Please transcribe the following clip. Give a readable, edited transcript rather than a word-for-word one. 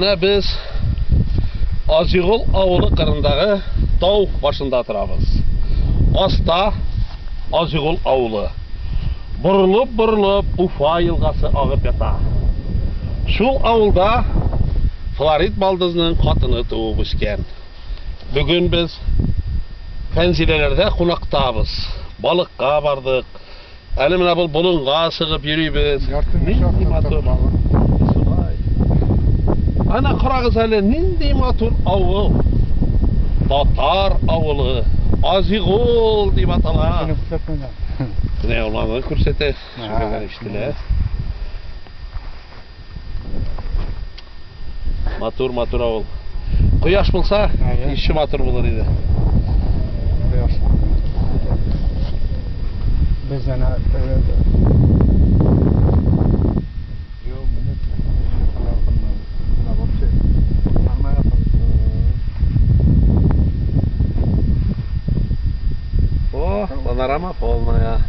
Менә без Азигул авылы кырындагы тау башында торабыз. Аста Азигул авылы. Борылып-борылып Уфа елгасы агып ята. Шул авылда Флорид балдызның хатыны туып үскән. Бүген без Фәнзиләләрдә кунактабыз. Балыкка бардык. Әле менә бу болынга чыгып йөрибез. Нинди матур. Шулай. Ана карагыз әле, нинди матур авыл. Татар авылы. Азигул дип атала. Менә урманны күрсәтә. Шундагы ишетелә. Матур, матур авыл. Кояш булса, еще матур булыр иде. Кояш. Без әнә О, панорама полная.